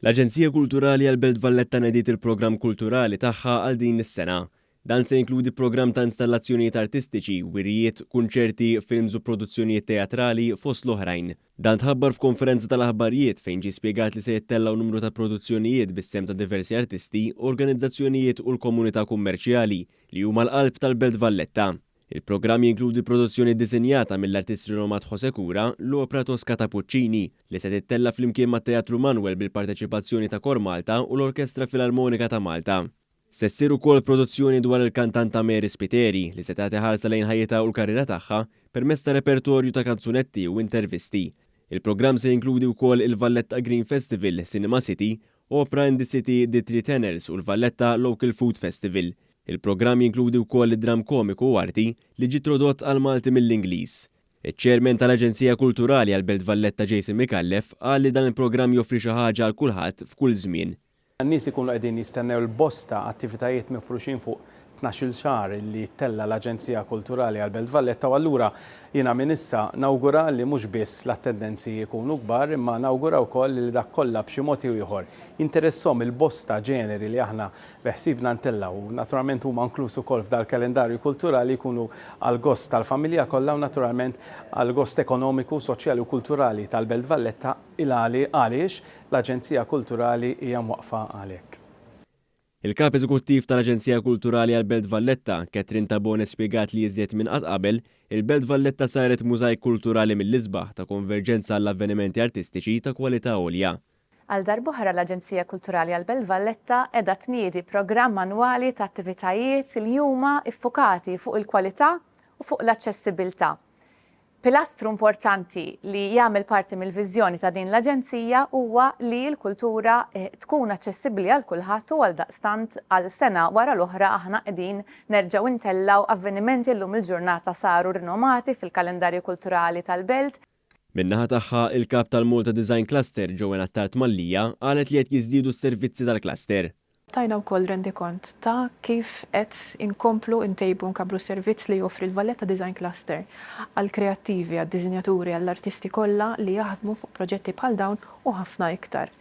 L-Aġenzija Kulturali għall-Belt Valletta nediet il-programm kulturali tagħha għal din is-sena. Dan se jinkludi programm ta' installazzjonijiet artistiċi, wirjiet, kunċerti, films u produzzjonijiet teatrali fost l-oħrajn. Dan tħabbar f'konferenza tal-aħbarijiet fejn ġie spjegat li se jittellgħu numru ta' produzzjonijiet bis-sehem ta' diversi artisti, organizzazzjonijiet u l-komunità kummerċjali li huma l-qalb tal-Belt Valletta. Il-programm jinkludi produzzjoni ddisinjata mill-artist rinomat José Cura, l-opra Tosca ta' Puccini, li se tittella' flimkien mat-Teatru Manoel bil-parteċipazzjoni ta' Kor Malta u l-Orkestra Filarmonika ta' Malta. Se ssir ukoll produzzjoni dwar il-kantanta Mary Spiteri, li se tagħti ħarsa lejn ħajjitha u l-karriera tagħha permezz ta' repertorju ta' kanzunetti u intervisti. Il-programm se jinkludi wkoll il-Valletta Green Festival, Cinema City, Opera in the City, The Three Tenors u l-Valletta Local Food Festival. Il-programm jinkludi wkoll id-dramm komiku u arti li ġie trodott għall-Malti mill-Ingliż. Iċ-Chairman tal-Aġenzija Kulturali għall-Belt Valletta Jason Micallef qal li dan il-programm joffri xi ħaġa għal kulħadd f'kull żmien. N-nies ikunu qegħdin jistennew l-bosta attivitajiet mifruxin fuq tnax-il xahar li ttella' l-Aġenzija Kulturali għall-Belt Valletta u allura jiena minn issa nawgura li mhux biss l-attendenzi jkunu kbar imma nawgura wkoll li dak kollha b'xi mod jew ieħor jinteresshom il-bosta ġeneri li aħna beħsiebna ntellgħu u naturalment huma inkluż ukoll f'dal-kalendarju kulturali jkunu għall-gost tal-familja kollha u naturalment għall-gost ekonomiku, soċjali u kulturali tal-Belt Valletta il-għali għaliex l-Aġenzija Kulturali hija mwaqqfa għalhekk. Il-Kap Eżekuttiv tal-Aġenzija Kulturali għall-Belt Valletta, Catherine Tabone spjegat li iżjed minn qatt qabel, il-Belt Valletta saret mużajk kulturali mill-isbaħ ta' konverġenza għall-avvenimenti artistiċi ta' kwalità għolja. Għal darb'oħra l-Aġenzija Kulturali għall-Belt Valletta qiegħda tniedi programm annwali ta' attivitajiet li huma ffukati fuq il-kwalità u fuq l-aċċessibilità. Pilastru importanti li jagħmel parti mill-viżjoni ta' din l-aġenzija huwa li l-kultura tkun aċċessibbli għal kulħadd u għaldaqstant għal sena wara l-oħra aħna qegħdin nerġgħu ntellgħu avvenimenti llum il-ġurnata saru rinomati fil-kalendarju kulturali tal-belt. Min-naħa tagħha, il-Kap tal-Malta Design Cluster, Joanne Attard Mallia, qalet li qed jiżdiedu s-servizzi tal-cluster. Tajna wkoll rendikont ta' kif qed inkomplu ntejbu u nkabbru s-servizz li joffri l-Valletta Design Cluster għall-kreattivi, għad-disinjaturi, għall-artisti kollha li jaħdmu fuq proġetti bħal dawn u ħafna iktar.